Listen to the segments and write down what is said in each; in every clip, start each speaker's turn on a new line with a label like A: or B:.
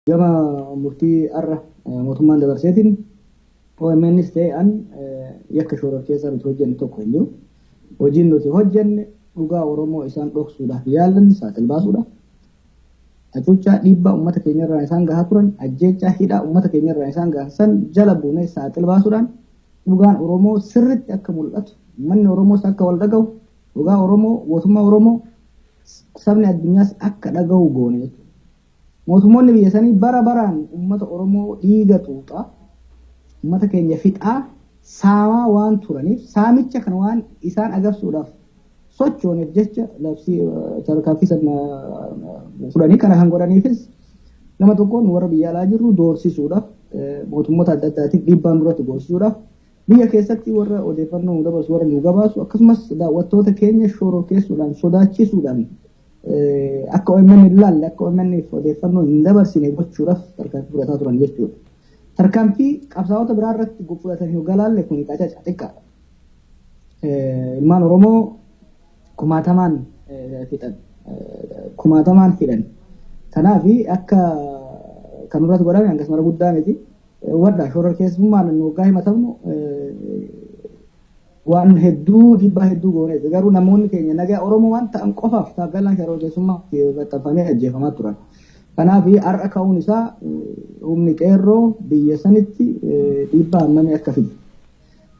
A: Gama murtii har'a mootummaan dabarseetiin OMNs ta'e an yakka shororkeessaa nuti hojjenne tokko hin jiru. Hojiin nuti hojjenne dhugaa Oromoo isaan dhoksuudhaaf yaalan saaxil baasuudha. Hacuuccaa dhiibbaa uummata keenyarraan isaan gahaa turan, ajjeechaa hidhaa uummata keenyarraan isaan gahan san jala buunee saaxil baasuudhaan dhugaan Oromoo sirriitti akka mul'atu, uummanni Oromoos akka wal dhagahu, dhugaa Oromoo, gootummaa Oromoo sabni addunyaas akka dhagahu goone jechuudha. Mootummoonni biyya sanii bara baraan uummata Oromoo dhiiga xuuxaa, uummata keenya fixaa, saamaa waan turaniif saamicha kana waan isaan agarsiisuudhaaf sochooneef jecha labsii tarkaanfii sana fudhanii kana kan godhaniifis nama tokkoon warra biyya alaa jirru doorsisuudhaaf, mootummoota adda addaatiif dhiibbaan duratti goosisuudhaaf, biyya keessatti warra odeeffannoo nu dabarsu, warra nu gabaasu, akkasumas daawwattoota keenya shororkeessuudhaan sodaachisuudhaan akka OMN hin laalle, akka OMN odeeffannoo hin dabarsine gochuudhaaf tarkaanfii fudhataa turan jechuudha. Tarkaanfii qabsaa'ota biraa irratti fudhatan yoo galaalle kun qacaca xiqqaadha. Ilmaan Oromoo kumaatamaan fixan. Kumaatamaan hidhan. Kanaaf akka kan irratti godhame hangas mara guddaa miti. Wadda shororkeessummaan nu waggaa himatamnu waan hedduu dhiibbaa hedduu gooneeti. Garuu namoonni keenya nagaa Oromoo waan ta'an qofaaf taappeellaan shororkeessummaa maxxanfamee ajjeefamaa turan. Kanaaf har'a ka'uun isaa humni qeerroo biyya sanitti dhiibbaa hammamii akka fidu.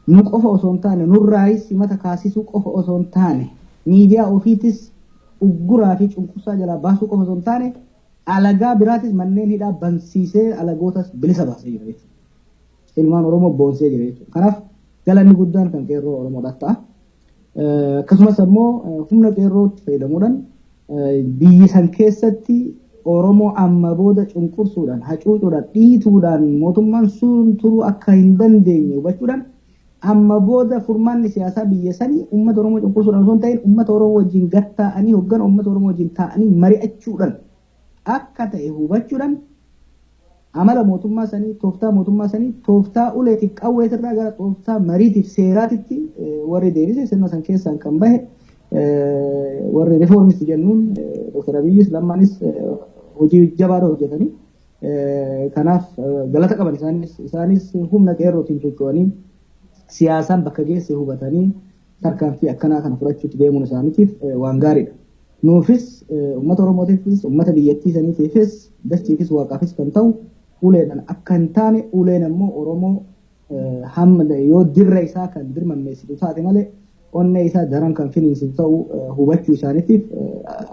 A: Nu qofa osoo hin taane, nurraayis himata kaasisuu qofa osoo hin taane, miidiyaa ofiitis ugguraa fi cunqursaa jalaa baasuu qofa osoo hin taane, alagaa biraatis manneen hidhaa bansiisee alagootas bilisa baasee jira jechuudha. Ilmaan Oromoo boonsee jira jechuudha. Kanaaf galanni guddaan kan qeerroo Oromoodhaaf ta'a. Akkasumas ammoo humna qeerrootti fayyadamuudhaan biyyi san keessatti Oromoo amma booda cunqursuudhaan, hacuucuudhaan, dhiituudhaan mootummaan sun turuu akka hin dandeenye hubachuudhaan amma booda furmaanni siyaasaa biyya sanii uummata Oromoo cunqursuudhaan osoo hin ta'in uummata Oromoo wajjin gad taa'anii hoggana uummata Oromoo wajjin taa'anii mari'achuudhaan akka ta'e hubachuudhaan amala mootummaa sanii, tooftaa mootummaa sanii, tooftaa uleetiif qawweetirraa gara tooftaa mariitiif seeraatitti warri deebise sirna san keessaan kan bahe warri riifoormist jennuun Dr. Abiyyis Lammaanis hojii jabaadha hojjetanii. Kanaaf galata qaban. Isaanis humna qeerrootiin socho'anii siyaasaan bakka geesse hubatanii tarkaanfii akkanaa kana fudhachuutti deemuun isaaniitiif waan gaariidha. Nuufis, uummata Oromootiifis, uummata biyyattii saniitiifis, dachiifis, waaqaafis kan ta'u uleedhaan akka hin taane, uleen ammoo Oromoo hamma yoo dirra isaa kan dirmammeessitu taate malee onnee isaa daran kan finiinsitu ta'uu hubachuu isaaniitiif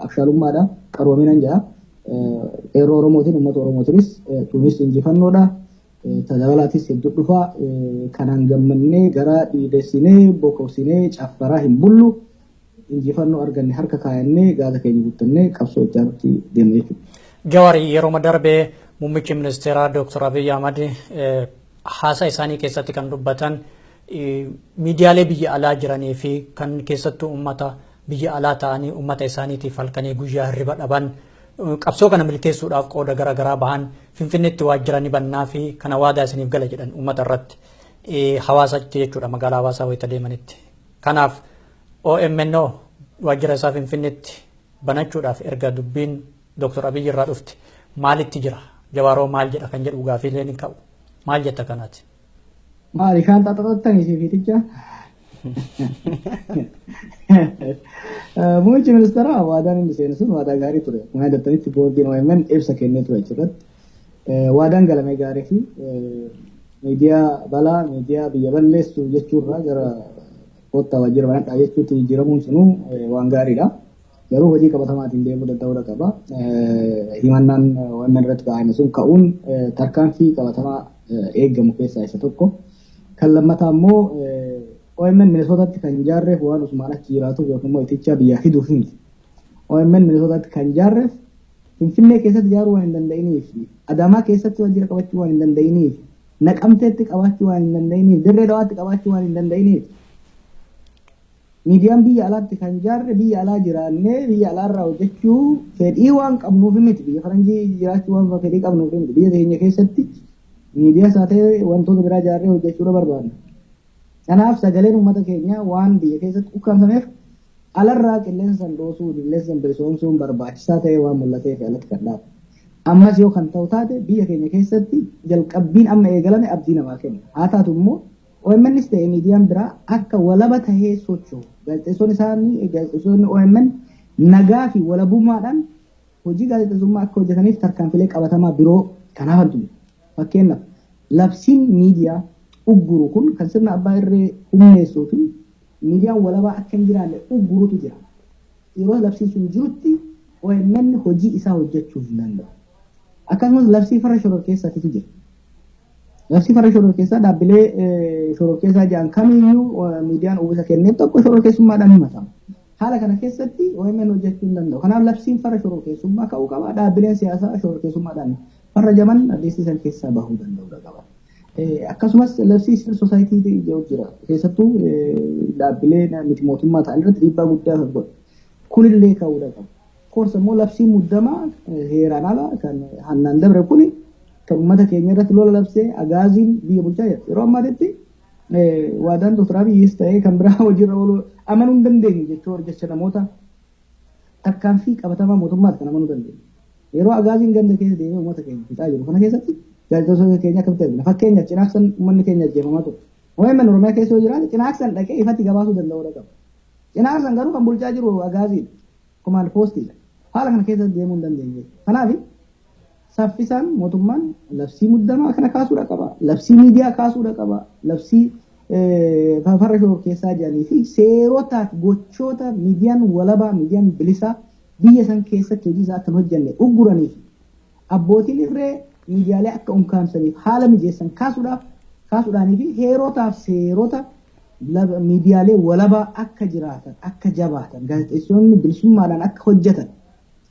A: abshaalummaadha, qaroominan jedha. Qeerroo Oromootiin uummata Oromootiinis tunis injifannoodha. Tajaajilaatis hedduu dhufaa. Kanaan gammannee garaa dhiidessinee bokoksinee caffaraa hin bullu. Injifannoo arganne harka kaayannee gaasa keenya guuttannee qabsoo itti deemna jechuudha.
B: Jawaari, yeroo darbee muummichi ministeeraa Dr. Abiy Ahmad haasaa isaanii keessatti kan dubbatan miidiyaalee biyya alaa jiranii fi kan keessattuu uummata biyya alaa ta'anii uummata isaaniitiif halkanii guyyaa hirriba dhaban, qabsoo kana milkeessuudhaaf qooda garaagaraa bahan, Finfinneetti waajjira ni bannaa fi kana waadaa isiniif gala jedhan uummata irratti, hawaasatti jechuudha, magaalaa hawaasaa wayita deemanitti. Kanaaf OMNO waajjira isaa Finfinneetti banachuudhaaf erga dubbiin Dr. Abiy irraa dhufte maalitti jira? Jawaaroo maal jedha kan jedhu gaafiilee ni ka'u. Maal jetta kanaati?
A: Maali shaanxaa xaxattanii si fiiticha? Muummichi ministeeraa waadaan inni seene sun waadaa gaarii ture. Akkuma yaadattanitti boordiin OMN ibsa kennee ture achirratti. Waadaan galame gaarii fi miidiyaa balaa, miidiyaa biyya balleessu jechuurraa gara kottaa waajjira banadhaa jechuutti jijjiiramuun sunuu waan gaariidha. Garuu hojii qabatamaatiin deemuu danda'uu qaba. Himannaan OMN irratti kaa'ame sun ka'uun tarkaanfii qabatamaa eeggamu keessaa isa tokko. Kan lammataa immoo OMN Minisootaatti kan ijaarreef waan Usmaan achi jiraatuuf yookiin immoo itichaa biyyaa fiduuf miti. OMN Minisootaatti kan ijaarreef Finfinnee keessatti ijaaruu waan hin danda'iniif, Adaamaa keessatti waajjira qabachuu waan hin danda'iniif, Naqamteetti qabaachuu waan hin danda'iniif, Dirree Dawaatti qabaachuu waan hin danda'iniif. Miidiyaan biyya alaatti kan ijaarre biyya alaa jiraannee biyya alaarraa hojjechuu fedhii waan qabnuuf miti. Biyya faranjii jiraachuu waan fedhii qabnuuf miti. Biyya keenya keessatti miidiyaas haa ta'e wantoota biraa ijaarree hojjechuudha barbaanna. Kanaaf sagaleen uummata keenyaa waan biyya keessatti ukkaamsameef alarraa qilleensa san dhoosuu, qilleensa san bilisoomsuun barbaachisaa ta'ee waan mul'ateef alatti kan dhaabu. Ammas yoo kan ta'u taate biyya keenya keessatti jalqabbiin amma eegalame abdii namaa kenna. Haa taatu immoo OMNs ta'e miidiyaan biraa akka walaba tahee socho'u. Gaazexeessonni isaanii gaazexeessonni OMN nagaa fi walabummaadhaan hojii gaazexeessummaa akka hojjetaniif tarkaanfilee qabatamaa biroo kan hafantu. Fakkeenyaaf labsiin miidiyaa ugguru kun kan sirna abbaa irree humneessuu fi miidiyaan walabaa akka hin jiraanne uggurutu jira. Yeroo labsiin sun jirutti OMN hojii isaa hojjechuu hin danda'u. Akkasumas labsii farra shororkeessaatitu jira. Labsii farra shororkeessaa dhaabbilee shororkeessaa jedhan kamiyyuu miidiyaan uwwisa kenneef tokko shororkeessummaadhaan himatama. Haala kana keessatti OMN hojjechuu hin danda'u. Kanaaf labsiin farra shororkeessummaa ka'uu qaba. Dhaabbileen siyaasaa shororkeessummaadhaan farrajaman adeemsisan keessaa bahuu danda'uu qaba. Akkasumas labsii civil society jira. Keessattuu dhaabbilee miti mootummaa ta'an irratti dhiibbaa guddaa kan godhu. Kunillee ka'uu qaba. Koorsa immoo labsii muddamaa heeraan ala kan hannaan dabre kuni kan uummata keenya irratti lola labsee agaaziin biyya bulchaa jira. Yeroo ammaatitti waadaan Dr. Abiyyis ta'ee kan biraa hojiirra oolu amanuu hin dandeenyu jechuun jecha namoota tarkaanfii qabatamaa mootummaati kan amanuu dandeenyu. Yeroo agaaziin ganda keessa deemee uummata keenya fixaa jiru kana keessatti gaazexeessota keenya akkamitti argina? Fakkeenyaaf Cinaaksan uummanni keenya ajjeefamaa ture. OMN Oromiyaa keessa yoo jiraate Cinaaksan dhaqee ifatti gabaasuu danda'uu qaba. Cinaaksan garuu kan bulchaa jiru agaaziidha. Komaand poostiidha. Haala kana keessa deemuu hin dandeenye. Kanaaf saffisaan mootummaan labsii muddamaa kana kaasuudha qaba. Labsii miidiyaa kaasuudha qaba. Labsii farra shororkeessaa jedhanii fi seerotaa fi gochoota miidiyaan walabaa miidiyaan bilisaa biyya san keessatti hojii isaa akka hin hojjenne ugguranii fi abbootiin irree miidiyaalee akka unkaamsaniif haala mijeessan kaasuudhaaf kaasuudhaanii fi heerotaaf seerota miidiyaalee walabaa akka jiraatan akka jabaatan gaazexeessonni bilisummaadhaan akka hojjetan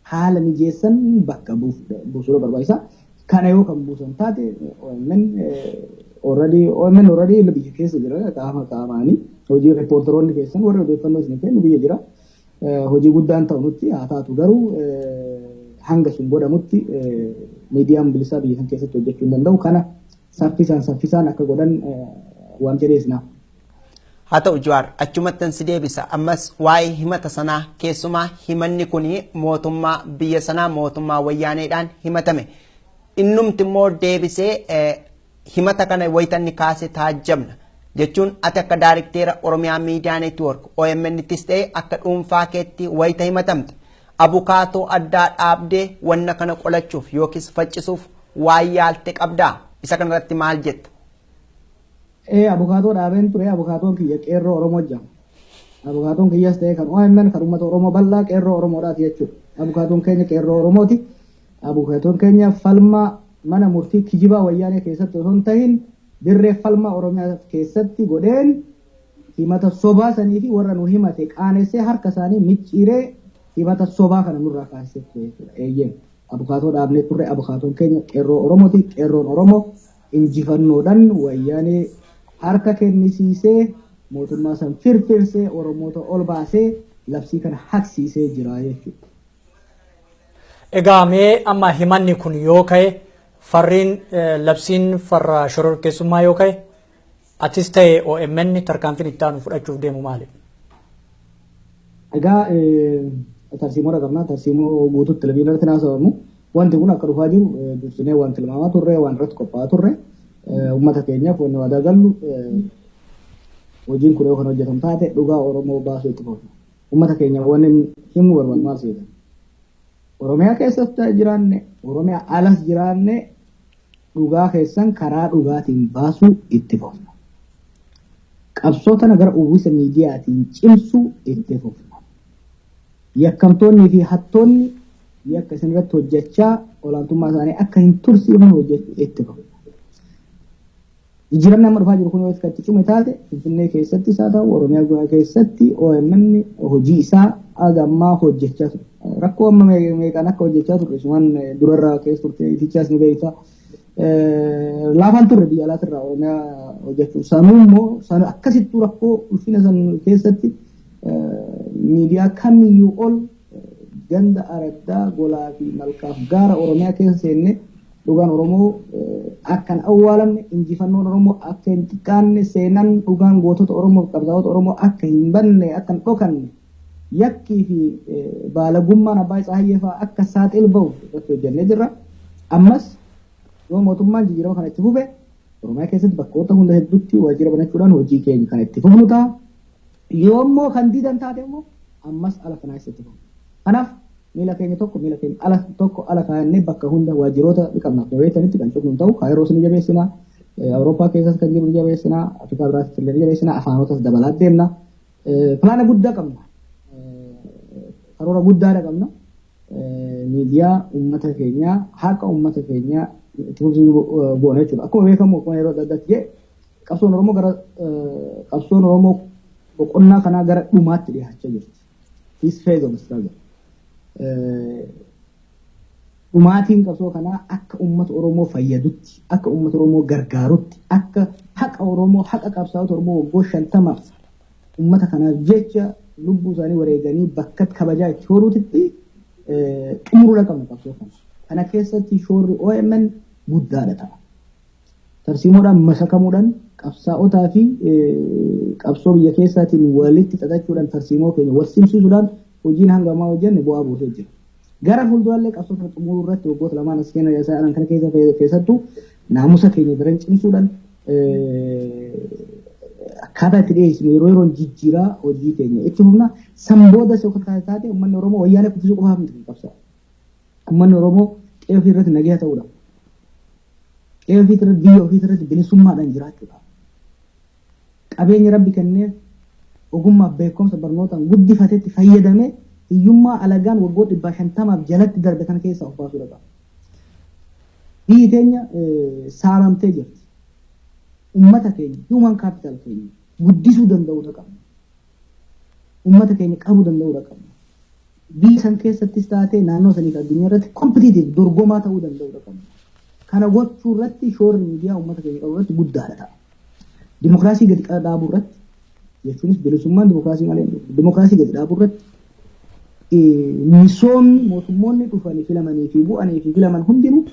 A: haala mijeessan bakka buusuudha barbaachisa. Kana yoo kan buusan taate OMN already OMN already biyya keessa jira qaama qaamaanii hojii riippoortaroonni keessan warri odeeffannoo isin kennu biyya jira. Hojii guddaan ta'u nutti haa taatu garuu hanga sun godhamutti miidiyaan bilisaa biyya san keessatti hojjechuu hin danda'u. Kana saffisaan saffisaan akka godhan waan jedheesnaaf.
C: Haa ta'u Jawaar, achumattan si deebisa. Ammas waa'ee himata sanaa, keessumaa himanni kun mootummaa biyya sanaa mootummaa wayyaaneedhaan himatame. Innumti immoo deebisee himata kana wayitanni kaase taajjabna. Jechuun ati akka daarikteera Oromiyaa Miidiyaa Neetwoork OMN'ttis ta'e akka dhuunfaa keetti wayita himatamte. Abukaatoo addaa dhaabdee wanna kana qolachuuf yookiis faccisuuf waan yaalte qabdaa? Isa kanarratti maal jetta?
A: Abukaatoo dhaabeen ture. Abukaatoon kiyya qeerroo Oromoo jedhama. Abukaatoon kiyyas ta'e kan OMN kan uummata Oromoo bal'aa qeerroo Oromoodhaati jechuudha. Abukaatoon keenya qeerroo Oromooti. Abukaatoon keenya falma mana murtii kijibaa wayyaanee keessatti osoo hin tahin dirree falma Oromiyaa keessatti godheen himata sobaa sanii fi warra nu himate qaanessee harka isaanii micciiree himata sobaa kana nurraa kaasee ture jechuudha. Eeyyeen abukaatoo dhaabnee turre. Abukaatoon keenya qeerroo Oromooti. Qeerroon Oromoo injifannoodhaan wayyaanee harka kennisiisee mootummaa san firfirsee Oromoota ol baasee labsii kana haqsiisee jira jechuudha.
B: Egaa mee amma himanni kun yoo ka'e, farriin labsiin farra shororkeessummaa yoo ka'e, atis ta'e OMN tarkaanfiin itti aanu fudhachuuf deemu maali?
A: Egaa tarsiimoo qabnaa, tarsiimoo guutuutti televizyiinii irratti haasawamu. Wanti kun akka dhufaa jiru dursinee waan tilmaamaa turre, waan irratti qophaa'aa turre. Uummata keenyaaf wanni waadaa gallu, hojiin kun yoo kan hojjetamu taate dhugaa Oromoo baasuu itti fufna. Uummata keenya wanni himuu barbaadu maal seetan? Oromiyaa keessatti jiraanne, Oromiyaa alas jiraanne, dhugaa keessan karaa dhugaatiin baasuu itti fufna. Qabsoo tana gara uwwisa miidiyaatiin cimsuu itti fufna. Yakkamtoonni fi hattoonni yakka isin irratti hojjechaa olaantummaa isaanii akka hin tursiifne hojjechuu itti fufna. Jijjiiramni amma dhufaa jiru kun yoo itti cime taate Finfinnee keessattis haa ta'u Oromiyaa keessatti OMN hojii isaa haga ammaa hojjechaa ture. Rakkoo amma meeqaan akka hojjechaa turre waan durarraa keessa turte itichaas ni beekta. Laafaan turre biyya alaatirraa Oromiyaa hojjechuu. Sanuu immoo akkasittuu rakkoo ulfina san keessatti miidiyaa kamiyyuu ol ganda araddaa golaa fi malkaaf gaara Oromiyaa keessa seenne dhugaan Oromoo akka hin awwaalamne, injifannoon Oromoo akka hin xiqqaanne, seenaan dhugaan gootota Oromoo fi qabsaa'ota Oromoo akka hin banne, akka hin dhokanne, yakkii fi baalagummaan Abbaa Tsaahiyyee fa'aa akka saaxil bahu irratti hojjennee jirra. Ammas yoo mootummaan jijjiirama kana itti fufe, Oromiyaa keessatti bakkoota hunda hedduutti waajjira banachuudhaan hojii keenya kan itti fufnu ta'a. Yoo immoo kan diidan taate immoo ammas ala kanaas itti fufna. Kanaaf miila keenya tokko, miila keenya ala tokko ala kaayannee bakka hunda waajjiroota ni qabna. Akkuma beektanitti kan cufnu ta'u Kaayiroos ni jabeessina. Awurooppaa keessas kan jiru ni jabeessina. Afrikaa biraas illee ni jabeessina. Afaanotas dabalaa deemna. Pilaana guddaa qabna. Karoora guddaadha qabna. Miidiyaa uummata keenyaa, haqa uummata keenyaa itti fufsiisuu goona jechuudha. Akkuma beekamu, akkuma yeroo adda addaatti jedhe, qabsoon Oromoo boqonnaa kanaa gara dhumaatti dhiyaachaa jirti. This phase of struggle. Dhumaatiin qabsoo kanaa akka uummata Oromoo fayyadutti, akka uummata Oromoo gargaarutti, akka haqa Oromoo, haqa qabsaa'ota Oromoo waggoota 50 uummata kanaaf jecha lubbuu isaanii wareeganii bakka kabajaa itti horuutitti xumuruudha qabna qabsoo kana. Kana keessatti shoorri OMN guddaadha ta'a. Tarsiimoodhaan masakamuudhaan, qabsaa'otaa fi qabsoo biyya keessaatiin walitti xaxachuudhaan, tarsiimoo keenya wal simsiisuudhaan hojiin hangamaa hojjenne bu'aa buusee jira. Gara fuulduraallee qabsoo kana xumuruu irratti waggoota lamaan as keenya kana keessa keessattuu naamusa keenya daran cimsuudhaan, akkaataa itti dhiyeessinu yeroo yeroon jijjiiraa hojii keenya itti fufna. San booda yoo taate, uummanni Oromoo wayyaanee kuffisuu qofaaf miti kan qabsaa'u. Uummanni Oromoo qe'ee ofii irratti nagaya ta'uudha. Qe'ee ofii irratti, biyya ofii irratti bilisummaadhaan jiraachuudha. Qabeenya Rabbi kenneef, ogummaaf beekumsa barnootaan guddifatetti fayyadamee hiyyummaa alagaan waggoota 150f jalatti darbe kana keessaa of baasuu qaba. Biyyi teenya saamamtee jirti. Uummata keenya, human capital keenya guddisuu danda'uudha qabna. Uummata keenya qabuu danda'uudha qabna. Biyya san keessattis taatee naannoo sanii fi addunyaa irratti competitive, dorgomaa ta'uu danda'uudha qabna. Kana gochuu irratti shoorri miidiyaa uummata keenya qabu irratti guddaadha ta'a. Dimokiraasii gadi dhaabuu irratti, jechuunis bilisummaan dimokiraasii malee, dimokiraasii gadi dhaabuu irratti, misoomni mootummoonni dhufanii filamanii fi bu'anii fi filaman hundinuu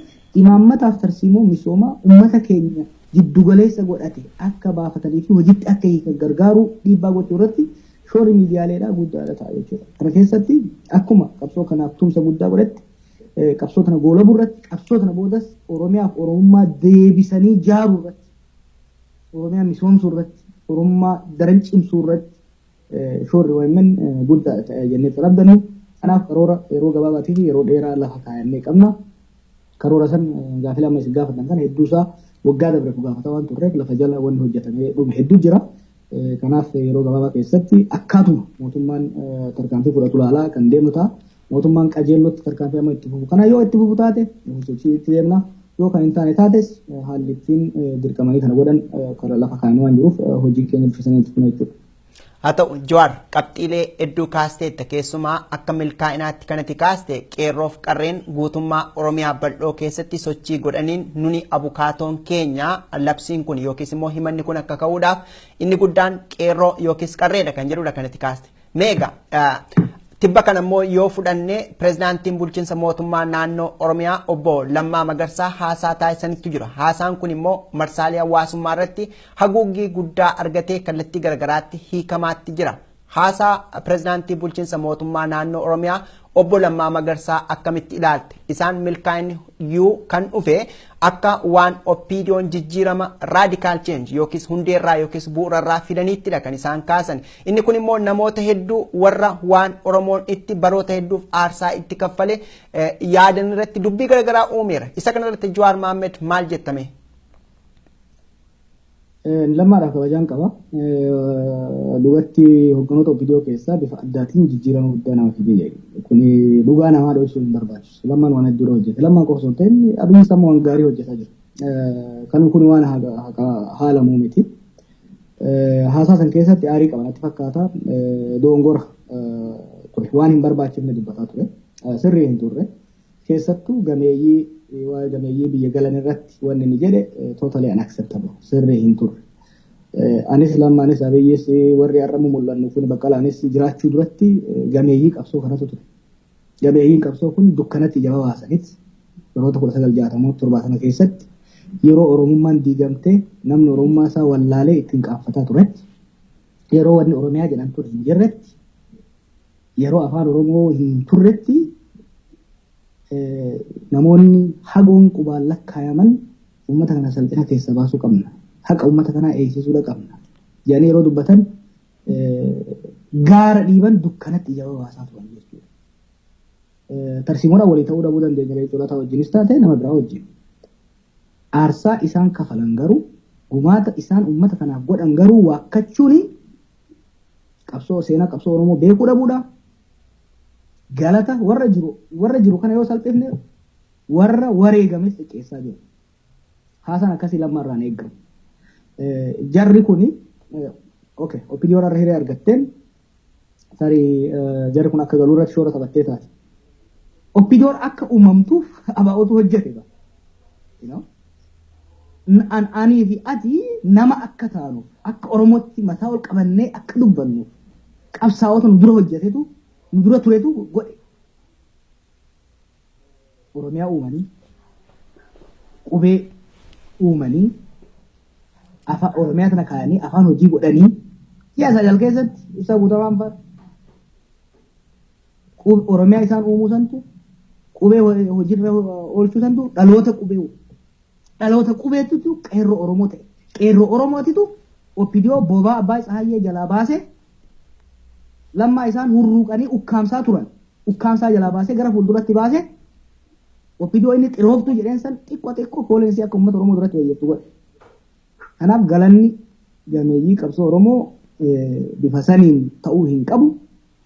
A: imaammataaf tarsiimoo misoomaa uummata keenya jiddugaleessa godhate akka baafatanii fi hojiitti akka hiikan gargaaru dhiibbaa gochuu irratti shoorri miidiyaaleedhaa guddaadha ta'a jechuudha. Kana keessatti akkuma qabsoo kanaaf tumsa guddaa godhatti, qabsoo kana goolabuu irratti, qabsoo kana boodas Oromiyaaf Oromummaa deebisanii jaaruu irratti, Oromiyaa misoomsuu irratti, Oromummaa daran cimsuu irratti shoorri OMN guddaa ta'e jennee rabdannu. Kanaaf karoora yeroo gabaabaatii fi yeroo dheeraa lafa kaayannee qabna. Karoora san gaafii lama isin gaafatan kana hedduusaa waggaa dabre gaafata waan turreef lafa jala wanni hojjetamee dhume hedduu jira. Kanaaf yeroo gabaabaa keessatti akkaatuma mootummaan tarkaanfii fudhatu ilaalaa kan deemnu ta'a. Mootummaan qajeellotti tarkaanfii amma itti fufu kana yoo itti fufu taate sochii itti deemna. Yoo kan hin taane taates, haalli ittiin dirqamanii kana godhan lafa kaa'anii waan jiruuf hojii keenya bifa saniin itti fufna jechuudha.
C: Haa ta'u Jawaar, qabxiilee hedduu kaasteetta. Keessumaa akka milkaa'inaatti kanatti kaaste, qeerroof qarreen guutummaa Oromiyaa bal'oo keessatti sochii godhaniin nuni abukaatoon keenya labsiin kun yookiis immoo himanni kun akka ka'uudhaaf inni guddaan qeerroo yookiis qarreedha kan jedhudha kanatti kaaste. Meegaa tibba kana immoo yoo fudhanne, pirezidaantiin bulchiinsa mootummaa naannoo Oromiyaa obbo Lammaa Magarsaa haasaa taasisanitu jira. Haasaan kun immoo marsaalee hawaasummaa irratti haguuggii guddaa argatee kallattii garagaraatti hiikamaatti jira. Haasaa pirezidaantii bulchiinsa mootummaa naannoo Oromiyaa obbo Lammaa Magarsaa akkamitti ilaalte? Isaan milkaa'inni yuu kan dhufe akka waan OPDO'n jijjiirama, radical change, yookiis hundeerraa yookiis bu'uurarraa fidaniittidha kan isaan kaasan. Inni kun immoo namoota hedduu warra waan Oromoon itti baroota hedduuf aarsaa itti kaffale yaadan irratti dubbii garaagaraa uumeera. Isa kanarratti Jawaar Mohaammed maal jettame?
A: Lammaadhaaf kabajaan qaba. Dhugatti hogganoota OPDO keessaa bifa addaatiin jijjiirama guddaa nama fide. Kuni dhugaa namaa dhoksuu hin barbaachisu. Lammaan waan hedduudha hojjete. Lammaan qofa osoo hin ta'in Abiyyi ammoo waan gaarii hojjetaa jira. Kan kun waan haalamuu miti. Haasaa san keessatti aarii qaba natti fakkaata. Dogongora ture. Waan hin barbaachifne dubbataa ture. Sirrii hin turre. Keessattuu gameeyyii, waa'ee gameeyyii biyya galan irratti wanni inni jedhe totally unacceptable, sirrii hin turre. Anis, Lammaanis, Abiyyis, warri har'amu mul'annu kun, Baqqalaanis jiraachuu duratti gameeyyii qabsoo kanatu ture. Gameeyyiin qabsoo kun dukkanatti ija baasanitti baroota 1960, 70 keessatti yeroo Oromummaan diigamtee namni Oromummaa isaa wallaalee ittiin qaanfataa turetti, yeroo wanni Oromiyaa jedhamtu hin jirretti, yeroo afaan Oromoo hin turretti. Namoonni hagoon qubaan lakkaayaman uummata kana salphina keessa baasuu qabna. Haqa uummata kanaa eegsisuu qabna. Jedhanii yeroo dubbatan gaara dhiiban dukkanatti ija baasaa turan jechuudha. Tarsiimoodhaan walii ta'uu dhabuu dandeenya Leencoo Lataa wajjinis taate nama biraa wajjin. Aarsaa isaan kafalan garuu, gumaata isaan uummata kanaaf godhan garuu waakkachuun qabsoo, seenaa qabsoo Oromoo beekuu dhabuudha. Galata warra jiru kana yoo salphifne, warra wareegames xiqqeessaa jiru. Haasaan akkasii lammaarraan eeggamu. Jarri kuni, okay, OPDO warra hiree argatteen tarii jarri kun akka galuu irratti shoora taphattee taate. OPDO'n akka uumamtuuf ABOtu hojjete ba. Anii fi ati nama akka taanuuf, akka Oromootti mataa ol qabannee akka dubbannuuf qabsaa'ota nu dura hojjetetu, nu dura turetu godhe. Oromiyaa uumanii, qubee uumanii, afaan Oromiyaa tana kaayanii, afaan hojii godhanii, ji'a 9 keessatti ibsa guutamaan fa'a. Oromiyaa isaan uumuu santu, qubee hojiirra oolchuu santu dhaloota qubee, dhaloota qubeetutu qeerroo Oromoo ta'e. Qeerroo Oromootitu OPDO bobaa Abbaa Tsahaayyee jalaa baase, Lammaa isaan hurruuqanii ukkaamsaa turan. Ukkaamsaa jalaa baasee gara fuulduratti baase. OPDO inni xirooftuu jedheen san xiqqoo xiqqoo fooleensi akka uummata Oromoo duratti wayyeettu godhe. Kanaaf galanni gameeyyii qabsoo Oromoo bifa saniin ta'uu hin qabu.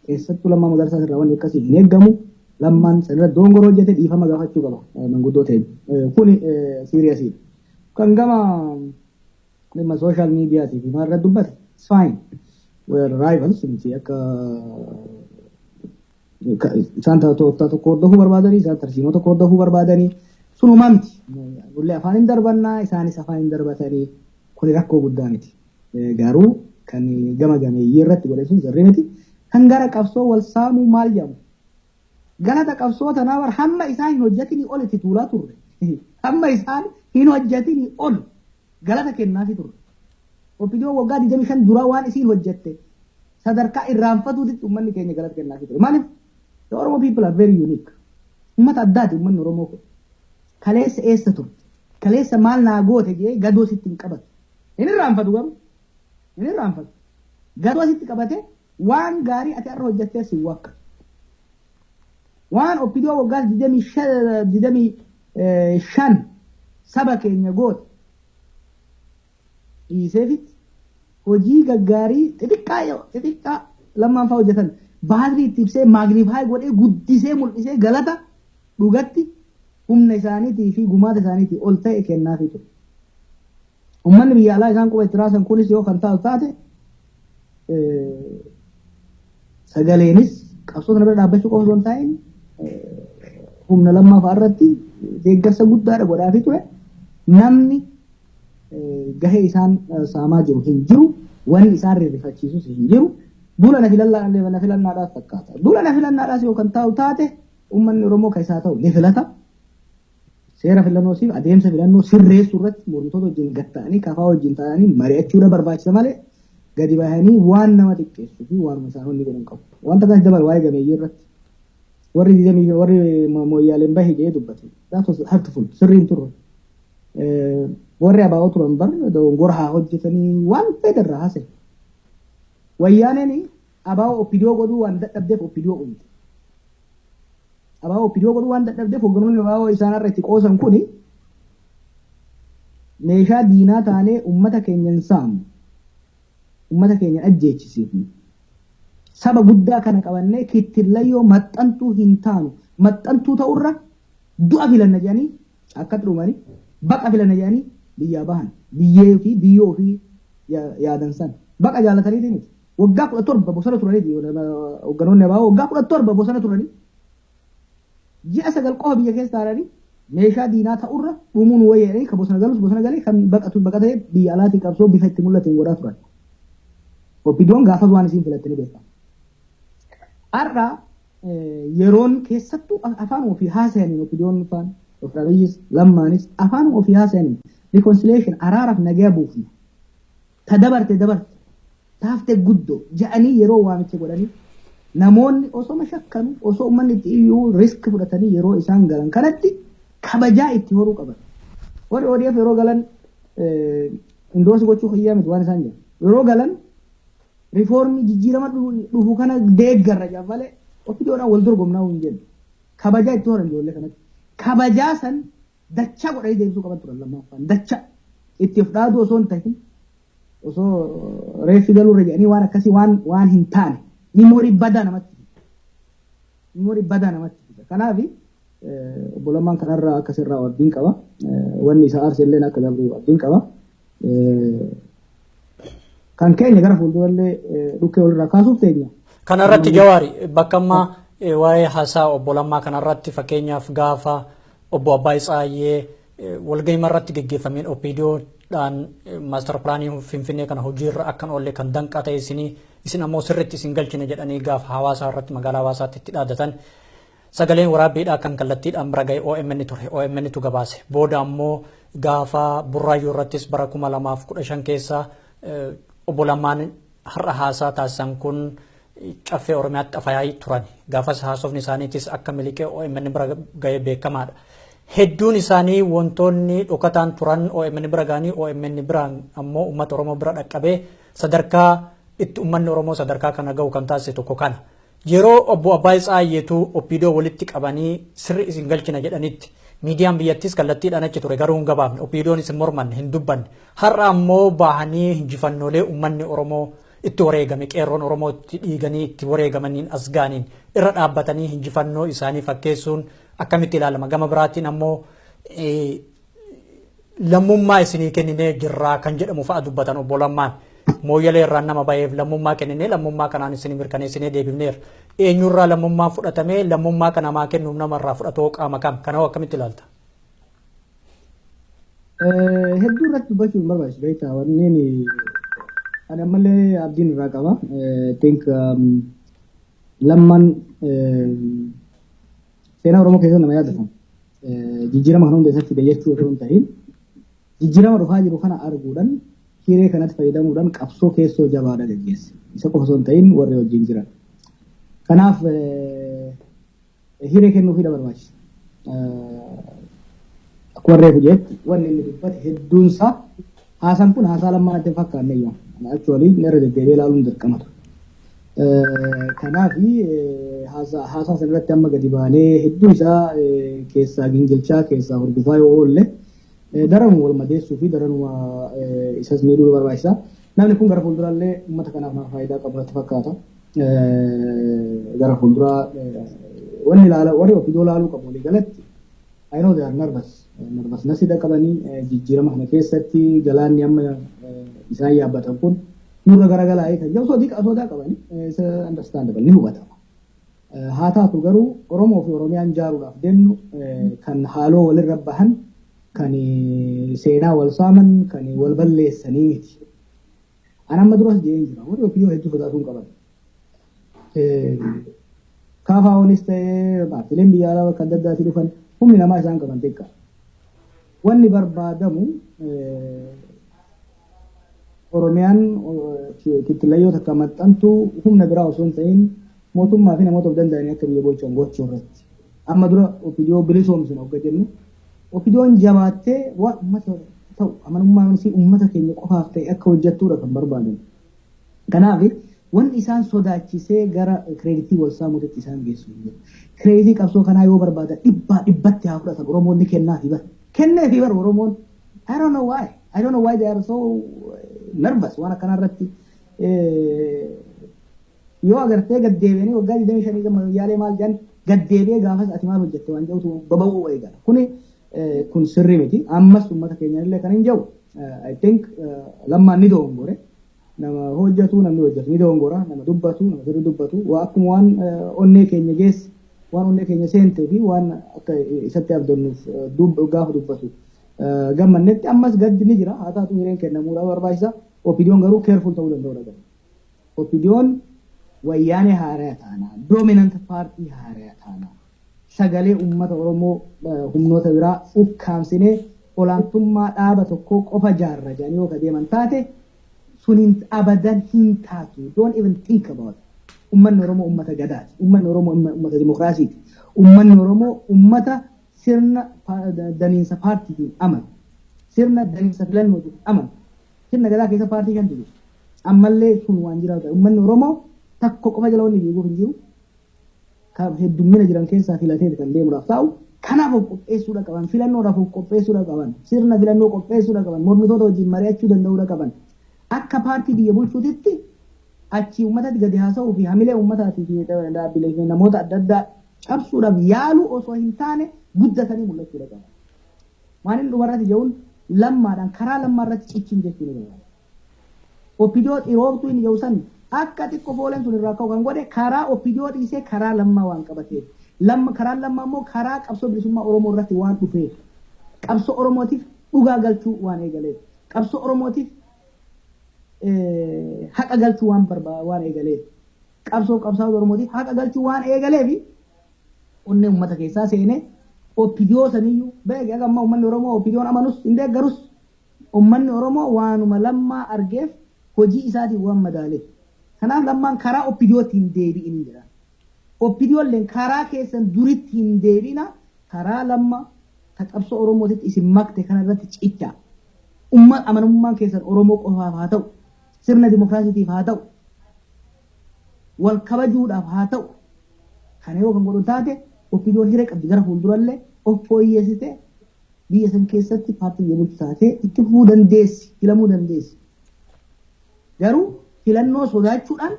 A: Keessattuu Lammaa Magarsaa irraa wanni akkasii hin eeggamu. Lammaan sanirra dongoroo hojjete, dhiifama gaafachuu qaba manguddoo ta'e. Kuni seriousiidha. Kan gama dhimma social mediaatii fi maal irratti dubbate, it's fine. We are rivals miti. Akka isaan tooftaa tokko hordofuu barbaadanii, isaan tarsiimoo tokko hordofuu barbaadanii, sunumaa miti. Nullee afaan hin darbannaa, isaanis afaan hin darbatanii, kuni rakkoo guddaa miti. Garuu kan gama gameeyyii irratti godhe sun sirrii miti. Kan gara qabsoo wal saamuu maal jedhamu? Galata qabsoo tanaa bar hamma isaan hin hojjetinii ol itti tuulaa turre. Hamma isaan hin hojjetinii ol galata kennaafii turre. OPDO waggaa 25 duraa waan isiin hojjette sadarkaa irraanfatuutitti uummanni keenya galata kennaafii ture. Maaliif? The Oromo people are very unique. Uummata addaati uummanni Oromoo kun. Kaleessa eessa turte? Kaleessa maal naa goote jee gadoo sitti hin qabatu. Hin irraanfatu garuu. Hin irraanfatu. Gadoo sitti qabate waan gaarii ati har'a hojjettee si wakka. Waan OPDO waggaa 25 saba keenya goote dhiiseefitti hojii gaggaarii xixiqqaa xixiqqaa lammaan fa'aa hojjetan baatirii itti ibsee, magnify godhee, guddisee mul'isee galata dhugatti humna isaaniitii fi gumaata isaaniitii ol ta'e kennaafii ture. Uummanni biyya alaa isaan quba itti raasan kunis yoo kan taatu taate, sagaleenis qabsoo kana bira dhaabbachuu qofa osoo hin taa'in humna Lammaa fa'aa irratti deeggarsa guddaadha godhaafii ture. Namni gahee isaan saamaa jiru hin jiru. Wanni isaan rifachiisus hin jiru. Duula na filannaadhaas fakkaata. Duula na filannaadhaas yoo kan taa'u taate, uummanni Oromoo kan isaa ta'u ni filata. Seera filannoo siif adeemsa filannoo sirreessuu irratti mormitoota wajjin gatta'anii, kafaa wajjin ta'anii mari'achuudha barbaachisa malee gadi bahanii waan nama xiqqeessuu fi waanuma isaan wanni godhan qabu. Wanta kanas dabala waa'ee gameeyyii irratti. Warri didamii warri mooyyaaleen bahe jedhee dubbate. That was hurtful. Sirriin turre. Warri ABO turan bar dogongora haa hojjetanii waan fedhan irraa haasa'e. Wayyaaneen ABO OPDO godhuu waan dadhabdeef OPDO uumte. ABO OPDO godhuu waan dadhabdeef, hogganoonni ABO isaan irra itti qoosan kuni meeshaa diinaa taanee uummata keenya hin saamnu. Uummata keenya ajjeechisiifnu. Saba guddaa kana qabannee kittillayyoo maxxantuu hin taanu. Maxxantuu ta'urra du'a filanna jedhanii akkatti dhumanii, baqa filanna jedhanii biyyaa bahan. Biyyee fi biyyoo ofii yaadan san. Baqa jaalataniiti miti. Waggaa 17 bosona turanii, hogganoonni ABO waggaa 17 bosona turanii. Ji'a 9 qofa biyya keessa taa'anii meeshaa diinaa ta'urra dhumuun wayya kan bosona galus bosona galee, kan baqatu baqatee biyya alaatii qabsoo bifa itti mul'ateen godhaa turan. OPDOn gaafas waan isiin filatte ni beekama. Har'a yeroon keessattuu afaan ofii haasa'aniin OPDOn faan, Dr. Abiyyis Lammaanis afaan ofii haasa'aniin reconciliation, araaraaf nagaa buufna. Ta dabarte dabarte, taaftee guddoo ja'anii yeroo waamicha godhanii Namoonni osoo shakkanu, osoo uummanni itti iyyuu risk fudhatanii yeroo isaan galan kanatti kabajaa itti horuu qaban. Warri ODF yeroo galan, endorse gochuu fayyaa miti waan isaan jedhan. Yeroo galan riifoormii jijjiirama dhufu kana deeggarra jedhan malee OPDOdhaan wal dorgomnaa hin jennu. Kabajaa itti horan ijoollee kanatti. Kabajaa san dachaa godhanii deebisuu qaban turan lammaffaan. Dachaa itti of dhaaduu osoo hin ta'in, osoo reeffi galuurra jedhanii waan akkasii waan hin taane memory badaa namatti fida. Memory badaa namatti fida. Kanaaf obbo Lammaan kanarraa akkasirraa abdiin qaba. Wanni isa aarse illee akka dabru abdiin qaba. Kan keenya gara fuuldurallee dhukkee walirraa kaasuuf teenya.
B: Kanarratti Jawaari, bakka ammaa waa'ee haasaa obbo Lammaa kanarratti, fakkeenyaaf gaafa obbo Abbaay Tsaayyee walgahii irratti geggeeffameen OPDOdhaan master planii Finfinnee kana hojiirra akkan oolle kan danqaa ta'e isinii, isin ammoo sirriitti isin galchine jedhanii gaafa hawaasaa irratti magaalaa hawaasaatti itti dhaadatan, sagaleen waraabbiidhaa kan kallattiidhaan bira ga'e OMN ture. OMN tu gabaase. Booda ammoo gaafa Burraayyuu irrattis bara 2015 keessa obbo Lammaan har'a haasaa taasisan kun caffee Oromiyaatti afayaayii turan. Gaafas haasofni isaaniitis akka miliqee OMN bira ga'e beekamaadha. Hedduun isaanii wantoonni dhokataan turan OMN bira ga'anii, OMN biraan ammoo uummata Oromoo bira dhaqqabee sadarkaa itti uummanni Oromoo sadarkaa kana ga'u kan taasise tokko kana. Yeroo obbo Abbaay Tsaayyeetu OPDO walitti qabanii sirri isin galchina jedhanitti miidiyaan biyyattis kallattiidhaan achi ture, garuu hin gabaafne. OPDOon isin mormanne hin dubbanne. Har'a ammoo bahanii injifannoolee uummanni Oromoo itti wareegame, qeerroon Oromoo itti dhiiganii itti wareegamaniin as gaaniin irra dhaabbatanii injifannoo isaanii fakkeessuun akkamitti ilaalama? Gama biraatiin ammoo lammummaa isinii kenninee jirraa kan jedhamu fa'a dubbatan obbo Lammaan. Mooyyalee irraan nama baheef lammummaa kenninee, lammummaa kanaan isinii mirkaneessinee deebifneera. Eenyurraa lammummaan fudhatamee, lammummaa kana namaa kennuuf namarraa fudhatoo qaama kam? Kana hoo akkamitti ilaalta?
A: Hedduu irratti dubbachuu hin barbaachisu, beektaa, wanneen ani ammallee abdiin irraa qaba. Think Lammaan seenaa Oromoo keessatti nama yaadatamu. Jijjiirama kana hunda isatti fide jechuu osoo hin ta'in, jijjiirama dhufaa jiru kana arguudhaan, hiree kanatti fayyadamuudhaan qabsoo keessoo jabaadha gaggeesse. Isa qofa osoo hin ta'in warri wajjin jiran. Kanaaf hiree kennuufii barbaachisa. Akkuma reefu jetti, wanni inni dubbate hedduunsaa, haasaan kun haasaa Lammaan natti hin fakkaanne iyyuu. Actually irra deddeebi'ee ilaaluun dirqama ture. Kanaaf haasaa sana irratti amma gadi baanee hedduu isaa keessaa gingilchaa keessaa hordofaa yoo oolle daranuma wal madeessuu fi daranuma isas miidhuu barbaachisa. Namni kun gara fuulduraallee uummata kanaaf nama faayidaa qabu natti fakkaata. Gara fuulduraa wanni ilaala warri OPDO ilaaluu qabu walii galatti, I know they are nervous. Nervousness qabanii jijjiirama kana keessatti galaanni amma isaan yaabbatan kun nurra garagalaa kan jedhu sodaa qabanii, isa understandable, ni hubatama. Haa taatu garuu Oromoo fi Oromiyaan jaaruudhaaf deemnu kan haaloo walirra bahan, kan seenaa wal saaman, kan wal balleessanii miti. An amma duras jeen jira, warri OPDO hedduu sodaatuu hin qaban. KFOnis ta'ee paartiileen biyya alaa bakka adda addaatii dhufan humni namaa isaan qaban xiqqaa. Wanni barbaadamu Oromiyaan kittilayyoo takka maxxantu humna biraa osoo hin ta'in mootummaa fi namoota of danda'anii akka biyya bulchan gochuu irratti. Amma dura OPDO bilisoomsina hogga jennu, OPDOn jabaattee waan uummata ta'u, amanummaan isii uummata keenya qofaaf ta'e akka hojjettudha kan barbaadan. Kanaaf wanni isaan sodaachisee gara credit wal saamuutti isaan geessu hin jiru. Credit qabsoo kanaa yoo barbaadan dhibbaa dhibbatti haa fudhatan, Oromoon ni kennaafi bara. Kenneefi bara Oromoon. I don't know why. I don't know why they are so nervous waan akkanaa irratti. Yoo agartee gaddeebi'anii waggaa 25 gama yaalee maal jedhan gaddeebi'ee gaafas ati maal hojjette waan jedhutu baba'uu eegala. Kuni kun sirrii miti. Ammas uummata keenya illee kan hin jiru. I think Lammaan ni dogongore. Nama hojjetu, namni hojjetu ni dogongora. Nama dubbatu, nama sirrii dubbatu. Waa akkuma waan onnee keenya geesse, waan onnee keenya seentee fi waan akka isatti abdannuuf gaafa dubbatu gammannetti, ammas gaddi ni jira. Haa taatu hireen kennamuudha barbaachisa. OPDOn garuu careful ta'uu danda'udha. OPDOn wayyaanee haaraa taanaa, dominant party haaraa taanaa, sagalee uummata Oromoo humnoota biraa ukkaamsinee olaantummaa dhaaba tokkoo qofa jaarra jedhanii yoo deeman taate, sun abadan hin taatu. Don't even think about it. Uummanni Oromoo uummata gadaati. Uummanni Oromoo uummata dimokiraasiiti. Uummanni Oromoo uummata sirna daniinsa paartiitiin amanu. Sirna daniinsa filannootiin amanu. Sirna gadaa keessa paartii kan jiru. Ammallee sun waan jiraatu. Uummanni Oromoo takko qofa jala wanni fiiguuf hin jiru. Kan heddummina jiran keessaa filatee kan deemuudhaaf taa'u. Kanaaf of qopheessuudha qaban, filannoodhaaf of qopheessuudha qaban, sirna filannoo qopheessuudha qaban, mormitoota wajjin mari'achuu danda'uudha qaban. Akka paartii biyya bulchuutitti achi uummatatti gadi haasa'uu fi hamilee uummataatii fi dhaabbilee fi namoota adda addaa cabsuudhaaf yaaluu osoo hin taane guddatanii mul'achuudha qaban. Waan inni dhumarratti jedhuun lammaadhaan karaa lammaarratti cichin jechuun ni barbaada. OPDO xirooftuu inni jedhu san akka xiqqoo fooleen sun irraa ka'u kan godhe karaa OPDO dhiisee karaa lammaa waan qabateef. Lamma karaan lammaa immoo karaa qabsoo bilisummaa Oromoo irratti waan dhufeef. Qabsoo Oromootiif dhugaa galchuu waan eegaleef. Qabsoo Oromootiif haqa galchuu waan waan eegaleef. Qabsoo qabsaa'ota Oromootiif haqa galchuu waan eegaleef onnee uummata keessaa seenee OPDO saniyyuu beekee akka ammaa uummanni Oromoo OPDOon amanus hin deeggarus uummanni Oromoo waanuma lammaa argeef hojii isaatiin waan madaaleef. Kanaaf lammaan karaa OPDOtti hin deebi'in jedha. OPDOlleen karaa keessan duritti hin deebi'ina karaa lamma ta qabsoo Oromootitti isin makte kanarratti cicha. Umma amanamummaan keessan Oromoo qofaaf haa ta'u, sirna dimokiraasiitiif haa ta'u, wal kabajuudhaaf haa ta'u. Kana yoo kan godhu taate OPDOn hiree qabdi gara fuuldurallee of fooyyessite biyya san keessatti paartii biyya bulchu taatee itti fufuu dandeessi, filamuu dandeessi. Garuu filannoo sodaachuudhaan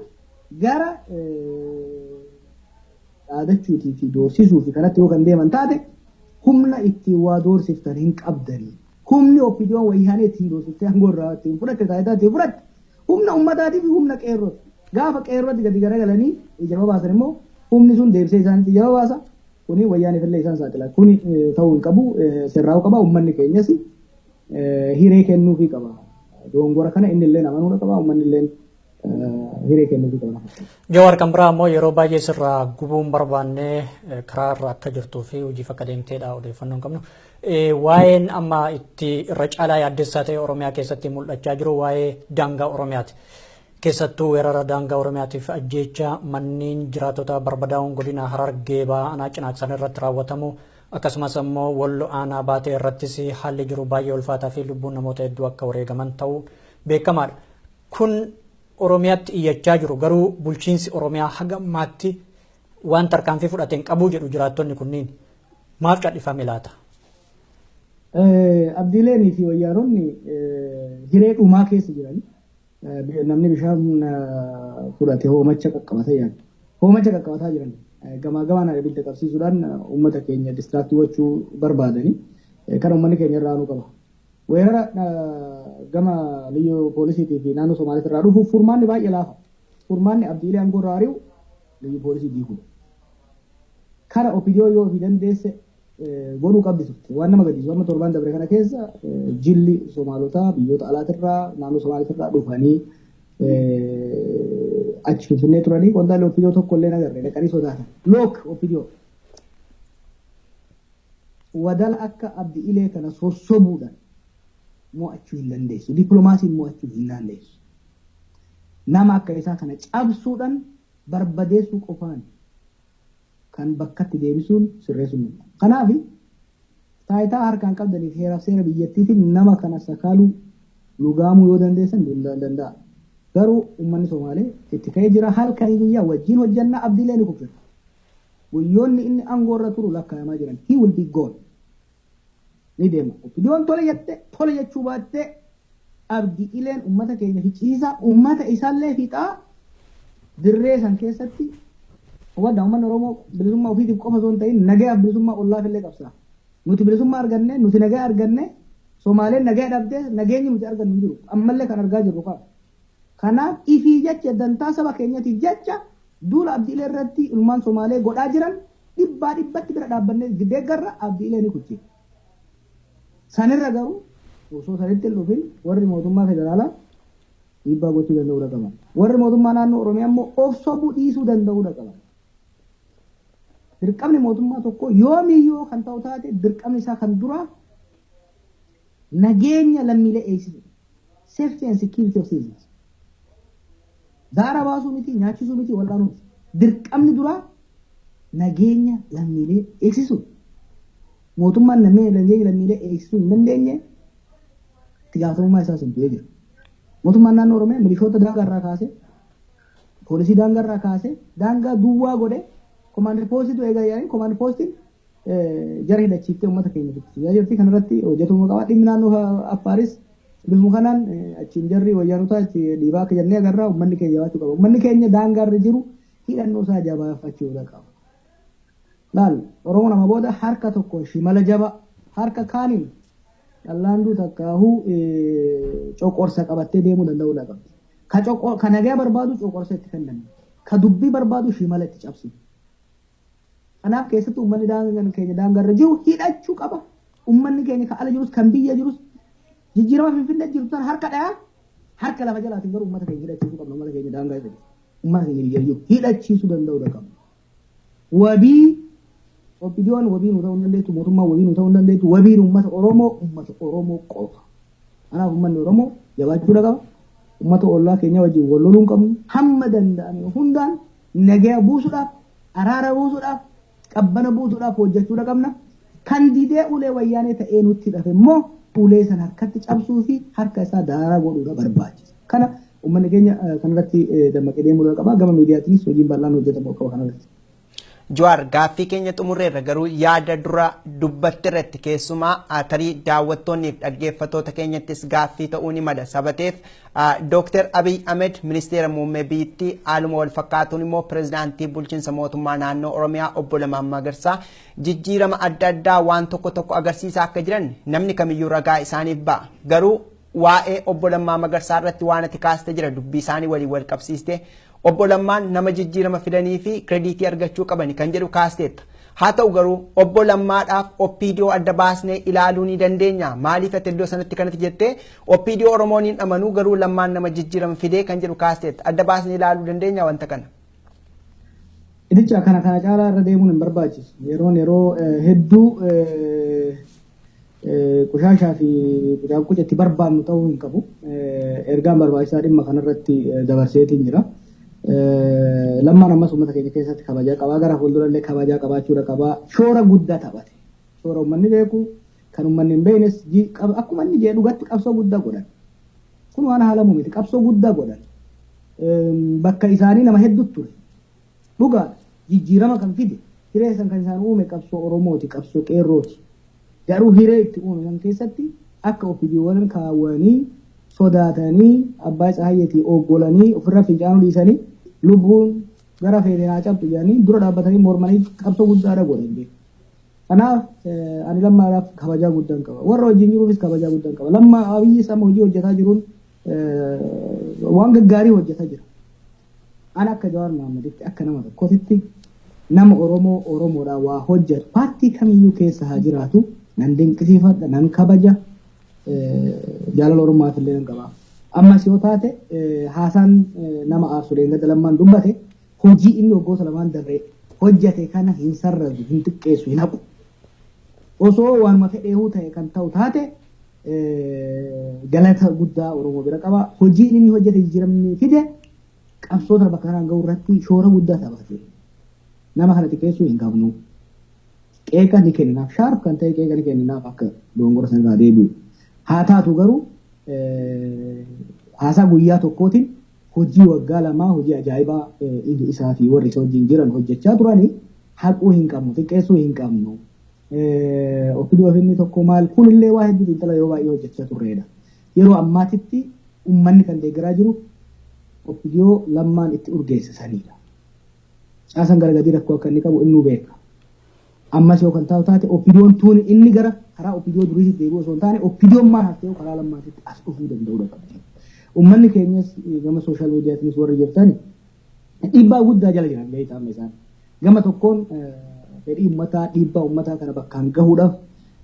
A: gara dhaadachuutii fi doorsisuu fi kanatti yoo kan deeman taate humna ittiin waa doorsiftan hin qabdanii. Humni OPDOn wayyaanee ittiin doorsiftee aangoo irraa ittiin fudhatte taayitaa ittiin fudhatte humna uummataatii fi humna qeerrooti. Gaafa qeerrootti gadi garagalanii ija baasan immoo humni sun deebisee isaanitti ija baasa. Kuni wayyaaniif illee isaan saaxila. Kuni ta'uu hin qabu, sirraa'uu qaba. Uummanni keenyas hiree kennuufii qaba. Dogongora kana inni illee amanuudha qaba. Uummanni illee hiree kennuufii qaba.
B: Jawaar kan biraa immoo yeroo baay'ee sirraa gubuun barbaanne karaa irra akka jirtuu fi hojiif akka deemteedha odeeffannoo hin qabnu. Waa'een amma itti irra caalaa yaaddessaa ta'e Oromiyaa keessatti mul'achaa jiru waa'ee daangaa Oromiyaati. Keessattuu weerara daangaa Oromiyaatiif ajjeecha manneen jiraatota barbadaa'uun godina Harargee Bahaa Cinaaksan irratti raawwatamu akkasumas immoo Wallo aanaa baatee irrattis haalli jiru baay'ee ulfaataa fi lubbuun namoota hedduu akka wareegaman ta'uu beekamaadha. Kun Oromiyaatti iyyachaa jiru garuu bulchiinsi Oromiyaa haga ammaatti waan tarkaanfii fudhateen qabuu jedhu jiraattonni kunniin maaf cal'ifame laata?
A: Abdiileenii fi wayyaanonni hiree dhumaa keessa jiran. Namni bishaan fudhate hoomacha qaqqabatee yaadu. Hoomacha qaqqabataa jiran gamaa gamaan ibidda qabsiisuudhaan uummata keenya distract gochuu barbaadani. Kan uummanni keenya irraa aanuu qaba. Weerara gama liyyuu poolisiitii fi naannoo Somaaliitii irraa dhufuuf furmaanni baay'ee laafa. Furmaanni abdiilee aangoo irraa ari'u liyyuu poolisii diigudha. Kana OPDO yoo ofii dandeesse godhuu qabdi turte. Waan nama gaddisiisu amma torbaan dabre kana keessa jilli Somaalotaa biyyoota alaatirraa naannoo Somaaliitirraa dhufanii achi Finfinnee turanii qondaalli OPDO tokko illee nagarre dhaqanii sodaatan. Look OPDO. Wadala akka Abdi Ilee kana sossobuudhaan mo'achuu hin dandeessu. Dippiloomaasiin mo'achuu hin dandeessu. Nama akka isaa kana cabsuudhaan barbadeessuu qofaan kan bakkatti deebisuun sirreessuun danda'ama. Kanaaf taayitaa harkaan qabdaniif heeraaf seera biyyattiitiin nama kana sakaaluu lugaamuu yoo dandeessan danda'a. Garuu uummanni Somaalee itti ka'ee jira halkanii guyyaa wajjin hojjannaa Abdiilee ni kuffisa. Guyyoonni inni aangoo irra turu lakkaa'amaa jiran. He will be gone. Ni deema. OPDOn tole jette tole jechuu baattee Abdi Ileen uummata keenya ficiisaa uummata isaallee fixaa dirree san keessatti hubadhaa uummanni Oromoo bilisummaa ofiitiif qofa osoo hin ta'in nagayaaf bilisummaa ollaaf illee qabsaa. Nuti bilisummaa arganne nuti nagaya arganne Somaaleen nagaya dhabdee nageenyi nuti argannu hin jiru. Ammallee kan argaa jirru kana. Kanaaf ifii jecha dantaa saba keenyatiif jecha duula Abdiilee irratti ilmaan Somaalee godhaa jiran dhibbaa dhibbatti bira dhaabbannee deeggarra Abdiilee ni kuchise. Sanirra garuu osoo sanitti hin dhufin warri mootummaa federaalaa dhiibbaa gochuu danda'uudha qaban. Warri mootummaa naannoo Oromiyaa immoo of sobuu dhiisuu danda'uudha qaban. Dirqamni mootummaa tokko yoomiyyuu kan ta'u taate dirqamni isaa kan duraa nageenya lammiilee eegsisu. Safety and security of citizens. Daara baasuu miti, nyaachisuu miti, wal'aanuu miti. Dirqamni duraa nageenya lammiilee eegsisu. Mootummaan nageenya lammiilee eegsisuu hin dandeenye itti gaafatamummaa isaa sun du'ee jira. Mootummaan naannoo Oromiyaa milishoota daangaarraa kaasee, poolisii daangaarraa kaasee, daangaa duwwaa godhee, komaandi poostiitu eegaa jedhanii komaandi poostiin jara hidhachiiftee uummata keenya fixxisiisaa jirti. Kanarratti hojjetamuu qaba. Dhimmi naannoo Affaaris bifuma kanaan achiin jarri wayyaanotaa achi dhiibaa akka jennee agarraa uummanni keenya jabaachuu qaba. Uummanni keenya daangaarra jiru hidhannoo isaa jabaafachuu qaba. Laal, Oromoo nama booda harka tokko shimala jaba, harka kaaniin dhallaanduu takkaahuu coqorsa qabattee deemuu danda'uu qabdi. Ka nagaa barbaadu coqorsa itti kennan. Ka dubbii barbaadu shimala itti cabsi. Kanaaf keessattuu uummanni keenya daangaarra jiru hidhachuu qaba. Uummanni keenya kan ala jirus kan biyya jirus jijjiirama Finfinnee jiru sana harka dhayaa, harka lafa jalaatiin garuu uummata keenya hidhachiisuu qabna. Uummata keenya daangaa irra jiru. Uummata keenya biyya jiru hidhachiisuu danda'uu qaba. Wabii OPDOn wabii nu ta'uu hin dandeettu, mootummaan wabii nu ta'uu hin dandeettu, wabiin uummata Oromoo uummata Oromoo qofa. Kanaaf uummanni Oromoo jabaachuu qaba. Uummata ollaa keenya wajjin wal loluu hin qabnu. Hamma danda'ame hundaan nagaa buusuudhaaf, araara buusuudhaaf, qabbana buusuudhaaf hojjechuu qabna. Kan didee ulee wayyaanee ta'ee nutti hidhate immoo ulee sana harkatti cabsuu fi harka isaa daaraa godhuudha barbaachisa. Kana uummanni keenya kanarratti dammaqee deemuu qaba. Gama miidiyaatiinis hojiin bal'aan hojjetamuu qaba kanarratti.
C: Jawaar, gaaffii keenya xumurreerra, garuu yaada dura dubbatti irratti keessumaa tarii daawwattoonni fi dhaggeeffattoota keenyattis gaaffii ta'uu ni mala. Sabateef Dooktar Abiy Ahmed ministeera muummee biyyattii, haaluma wal fakkaatuun immoo pirezidaantii bulchiinsa mootummaa naannoo Oromiyaa obbo Lammaa Magarsaa jijjiirama adda addaa waan tokko tokko agarsiisaa akka jiran namni kamiyyuu ragaa isaaniif ba'a. Garuu waa'ee obbo Lammaa Magarsaa irratti waan ati kaaste jira, dubbii isaanii waliin wal qabsiiste, obbo Lammaan nama jijjiirama fidanii fi kirediitii argachuu qaban kan jedhu kaasteetta. Haa ta'u garuu obbo Lammaadhaaf OPDO adda baasnee ilaaluu ni dandeenya. Maaliif ati iddoo sanatti kanatti jettee OPDO Oromoon hin amanuu, garuu Lammaan nama jijjiirama fidee kan jedhu kaasteetta. Adda baasnee ilaaluu dandeenya wanta kana.
A: Idicha kana caalaa irra deemuun hin barbaachisu. Yeroon yeroo hedduu qushaashaa fi qucaaqquca itti barbaannu ta'uu hin qabu. Ergaan barbaachisaa dhimma kanarratti dabarseetiin jira. Lammaan ammas uummata keenya keessatti kabajaa qabaa, gara fuuldurallee kabajaa qabaachuudha qabaa. Shoora guddaa taphate. Shoora uummanni beeku, kan uummanni hin beeknes, akkuma inni jedhu dhugatti qabsoo guddaa godhan. Kun waan haalamu miti, qabsoo guddaa godhan. Bakka isaanii nama hedduutu ture. Dhugaadha, jijjiirama kan fide, hiree san kan isaan uume qabsoo Oromooti, qabsoo qeerrooti. Garuu hiree itti uume san keessatti akka OPDOn kaawwanii sodaatanii abbaa Tsahayyeetii oggolanii ofirra fincaanuu dhiisanii lubbuun gara feene haa cabxu jedhanii dura dhaabbatanii mormanii qabsoo guddaadha godhan. Kanaaf ani Lammaadhaaf kabajaa guddaan qaba. Warra wajjin jiruufis kabajaa guddaan qaba. Lammaa Abiyyi sama hojii hojjetaa jiruun waan gaggaarii hojjetaa jira. Ani akka Jawaar Mahaammaditti, akka nama tokkootitti, nama Oromoo Oromoodhaan waa hojjetu paartii kamiyyuu keessa haa jiraatu nan dinqisiifadha, nan kabaja, jaalala Oromoof illee nan qaba. Ammas yoo taate haasaan nama aarsu deengada Lammaan dubbate hojii inni waggoota lamaan dabre hojjete kana hin sarrazu, hin xiqqeessu, hin haqu. Osoo waanuma fedheehuu ta'e kan ta'u taate galata guddaa Oromoo bira qaba. Hojiin inni hojjete, jijjiiramni fide, qabsoota bakka kanaan ga'u irratti shoora guddaa taphate. Nama kana xiqqeessuu hin qabnu. Qeeqa ni kenninaaf. Sharp kan ta'e qeeqa ni kenninaaf akka dogongora sanarraa deebi'u. Haa taatu garuu haasaa guyyaa tokkootiin hojii waggaa lamaa, hojii ajaa'ibaa isaa fi warri isa wajjin jiran hojjechaa turanii haquu hin qabnu, xiqqeessuu hin qabnu. OPDO inni tokko maal kunillee waa hedduu xiinxala yoo baay'ee hojjechaa turreedha. Yeroo ammaatitti uummanni kan deeggaraa jiru OPDO Lammaan itti urgeessisanidha. Caasaan gara gadii rakkoo akka inni qabu innuu beeka. Ammas yoo kan taa'u taate OPDOn tuuni inni gara karaa OPDO duriitti deebi'u osoo hin taane OPDOn maal haftee karaa Lammaatitti as dhufuu danda'udha qabdi. Uummanni keenyas gama social mediatiinis warri jirtan dhiibbaa guddaa jala jiran beektaa amma isaan. Gama tokkoon fedhii uummataa, dhiibbaa uummataa kana bakkaan gahuudhaaf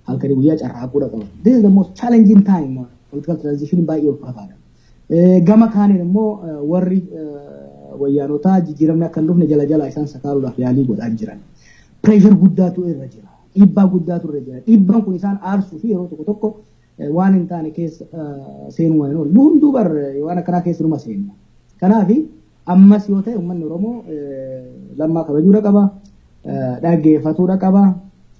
A: halkanii guyyaa carraaquudha qaba. This is the most challenging time, political transition baay'ee ulfaataadha. Gama kaaniin immoo warri wayyaanotaa jijjiiramni akka hin dhufne jala jala isaan sakaaluudhaaf yaalii godhaa jiran. Pressure guddaatu irra jira. Dhiibbaa guddaatu irra jira. Dhiibbaan kun isaan aarsuu fi yeroo tokko tokko waan hin taane keessa seenuu waan hin oolu. Hunduu bar waan akkanaa keessa numa seenna. Kanaaf Ammas yoo ta'e uummanni Oromoo Lammaa kabajuudha qaba. Dhaggeeffatuudha qaba.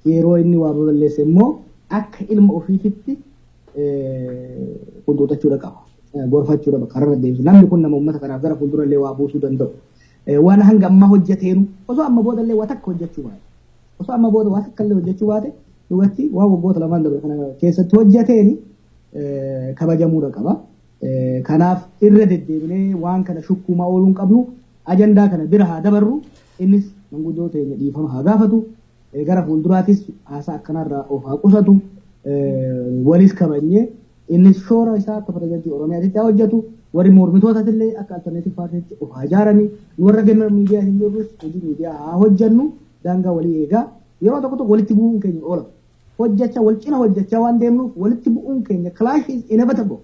A: Yeroo inni waa babal'eesse immoo akka ilma ofiititti qunxuutachuudha qaba. Gorfachuudha qaba. Kararra deemsu. Namni kun nama uummata kanaaf gara fuuldura illee waa buusuu danda'u. Waan hanga ammaa hojjeteeru osoo amma booda illee waa takka hojjechuu baate. Osoo amma booda waa takka illee hojjechuu baate dhugatti waan waggoota lamaan dabre kana keessatti hojjeteeni kabajamuudha qaba. Kanaaf irra deddeebinee waan kana shukkuumaa ooluu hin qabnu. Ajandaa kana bira haa dabarru. Innis manguddoo teenya dhiifama haa gaafatu. Gara fuulduraatis haasaa akkanarraa of haa qusatu. Walis kabajnee innis shoora isaa akka pirezidaantii Oromiyaatitti haa hojjetu. Warri mormitootatillee akka alternative paartiitti of haa ijaarani. Warra gama miidiyaa hin jirrus hojii miidiyaa haa hojjennu. Daangaa walii eegaa. Yeroo tokko tokko walitti bu'uun keenya oola. Hojjechaa wal cina hojjechaa waan deemnuuf walitti bu'uun keenya clash is inevitable.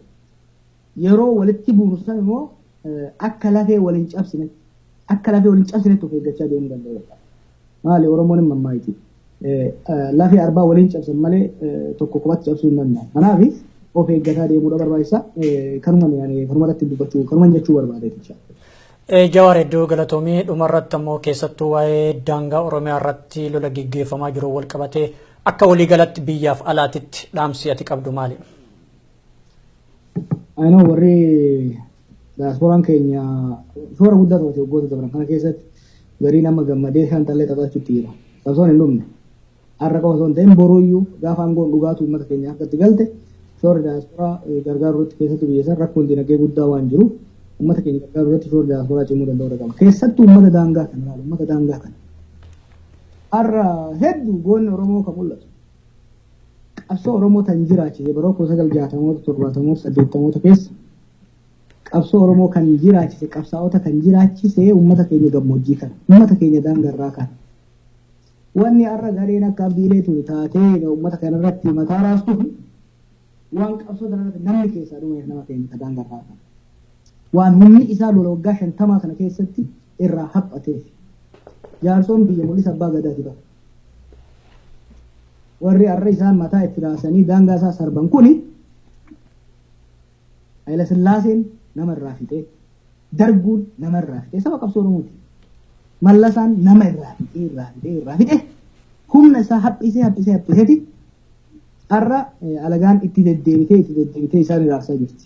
A: Yeroo walitti bu'uun san immoo akka lafee waliin cabsine akka lafee waliin cabsinetti of eeggachaa deemuu danda'u. Maali Oromoon hin mammaayti. Lafee arbaa waliin cabsan malee tokko kophaatti cabsuu hin danda'an. Kanaaf of eeggataa deemuudha barbaachisa. Kanuma kanuma irratti dubbachuu kanuma jechuu barbaade jecha.
B: Jawaar, hedduu galatoomii. Dhumarratti ammoo keessattuu waa'ee daangaa Oromiyaa irratti lola geggeeffamaa jiru wal qabatee akka waliigalatti biyyaaf alaatitti dhaamsi ati qabdu maali?
A: I know, warri diasporaan keenya shoora guddaa taphate waggoota dabran kana keessatti. Garii nama gammadee shantallee taphachuutti jira. Qabsoon hin dhumne. Har'a qofa osoo hin ta'in boruuyyuu gaafa aangoon dhugaatu uummata keenya harkatti galte shoorri diasporaa gargaaruu irratti, keessattuu biyya san rakkoon dinagdee guddaa waan jiruuf, uummata keenya gargaaruu irratti shoorri diasporaa cimuu danda'uu qaba. Keessattuu uummata daangaa kana ilaali, uummata daangaa kana. Har'a hedduu goonni Oromoo kan mul'atu. Qabsoo Oromoo tan jiraachise bara 1960moota, 70moota, 80moota keessa qabsoo Oromoo kan jiraachise, qabsaa'ota kan jiraachise uummata keenya gammoojjii kana, uummata keenya daangarraa kana. Wanni har'a gareen akka abdiilee tuni taatee uummata kanarratti mataa raastuuf waan qabsoo kanarratti namni keessaa dhumeef nama keenya ka daangarraa kana. Waan humni isaa lola waggaa 50 kana keessatti irraa haphateef. Jaarsoon biyya mul'isa abbaa gadaati bara. Warri har'a isaan mataa itti raasanii daangaa isaa sarban kuni Hayila Sillaaseen nama irraa fixee, Darguun nama irraa fixee, saba qabsoo Oromooti. Mallasaan nama irraa fixee, irraa fixee, irraa fixee, humna isaa haphisee, haphisee, haphiseeti har'a alagaan itti deddeebitee, itti deddeebitee isaan iraarsaa jirti.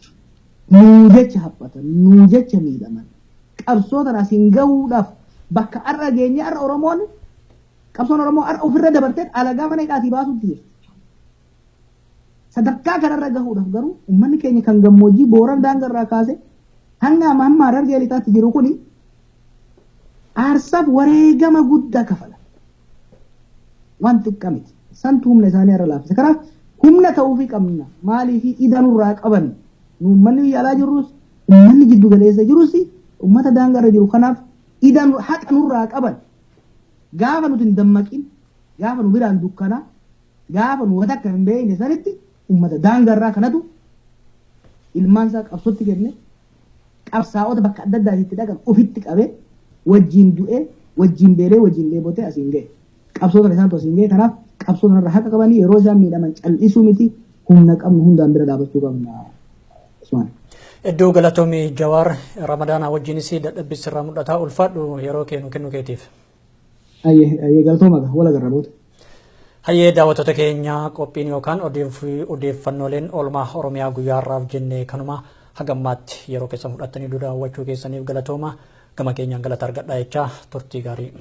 A: Nuu jecha haphatan, nuu jecha miidhaman. Qabsoo tana asiin gahuudhaaf bakka har'a geenye, har'a Oromoon, qabsoon Oromoo har'a ofirra dabartee alagaa mana hidhaatii baasuutti jirti. Sadarkaa kanarra gahuudhaaf garuu uummanni keenya kan gammoojjii Booran daangarraa kaase hanga amma hamma Harargee Lixaatti jiru kuni aarsaaf wareegama guddaa kafala. Waan xiqqaa miti. Santu humna isaanii har'a laaffise. Kanaaf humna ta'uufii qabna. Maaliif ida nurraa qaban? Nu uummanni biyya alaa jirrus, uummanni jiddu galeessa jirus, uummata daangarra jiru kanaaf ida haqa nurraa qaban. Gaafa nuti hin dammaqin, gaafa nu biraan dukkanaa, gaafa nu wata akka hin beekne sanitti uummata daangarraa kanatu ilmaan isaa qabsootti kenne, qabsaa'ota bakka adda addaatti dhaqan ofitti qabee, wajjin du'ee, wajjin beelee, wajjin dheebotee asiin ga'e. Qabsoo kana isaantu asiin ga'e. Kanaaf qabsoo kanarra haqa qabanii yeroo isaan miidhaman cal'isuu miti, humna qabnu hundaan bira dhaabachuu qabna. Usmaan.
B: Iddoo galatoomii Jawaar, Ramadaanaa wajjinis dadhabbii sirraa mul'ata, ulfaadhu yeroo kennu kennu keetiif.
A: Ayyee, galatooma, wal agarra booda.
B: Hayyee daawwattoota keenya, qophiin yookaan odeeffannooleen oolmaa Oromiyaa guyyaa har'aaf jenne kanuma. Hagammaatti yeroo keessan fudhattanii daawwachuu keessaniif galatooma. Gama keenyaan galata argadhaa jechaa, turtii gaarii.